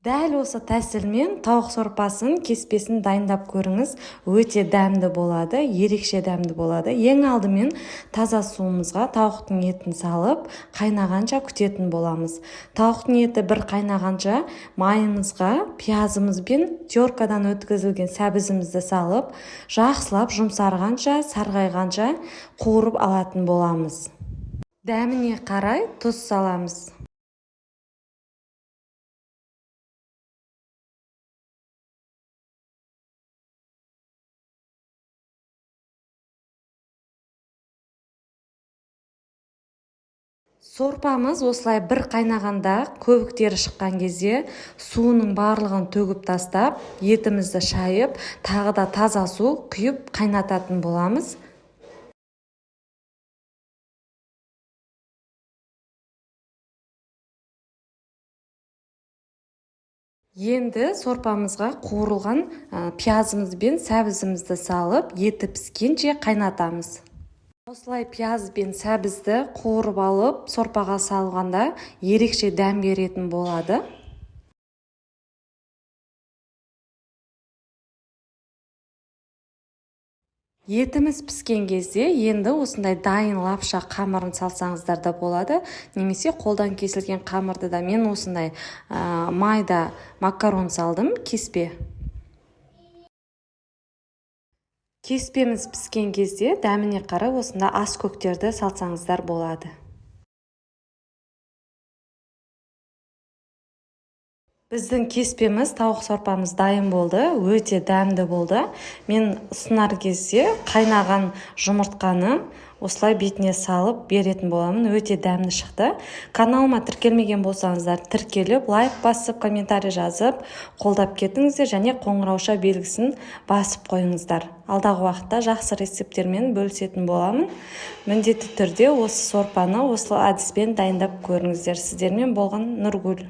Дәл осы тәсілмен тауық сорпасын, кеспесін дайындап көріңіз, өте дәмді болады, ерекше дәмді болады. Ең алдымен таза суымызға тауықтың етін салып, қайнағанша күтетін боламыз. Тауықтың еті бір қайнағанша майымызға пиязымыз бен теркадан өткізілген сәбізімізді салып, жақсылап жұмсарғанша, сарғайғанша қуырып алатын боламыз. Дәміне қарай тұз саламыз. Сорпамыз осылай бір қайнағанда, көбіктері шыққан кезде суының барлығын төгіп тастап, етімізді шайып, тағы да таза су құйып қайнататын боламыз. Енді сорпамызға қуырылған пиязымыз бен сәбізімізді салып, еті піскенше қайнатамыз. Осылай пияз бен сәбізді қуырып алып, сорпаға салғанда ерекше дәм беретін болады. Етіміз піскен кезде енді осындай дайын лапша қамырын салсаңыздар да болады, немесе қолдан кесілген қамырды да. Мен осындай майда макарон салдым, кеспе. Кеспеміз піскен кезде дәміне қарай осында ас көктерді салсаңыздар болады. Біздің кеспеміз, тауық сорпамыз дайын болды, өте дәмді болды. Мен ұсынар кезде қайнаған жұмыртқаны осылай бетіне салып беретін боламын, өте дәмді шықты. Каналыма тіркелмеген болсаңыздар, тіркеліп, лайк басып, комментарий жазып, қолдап кетіңіздер және қоңырауша белгісін басып қойыңыздар. Алдағы уақытта жақсы рецепттермен бөлісетін боламын. Міндетті түрде осы сорпаны осы әдіспен дайындап көріңіздер. Сіздермен болған Нұргүл.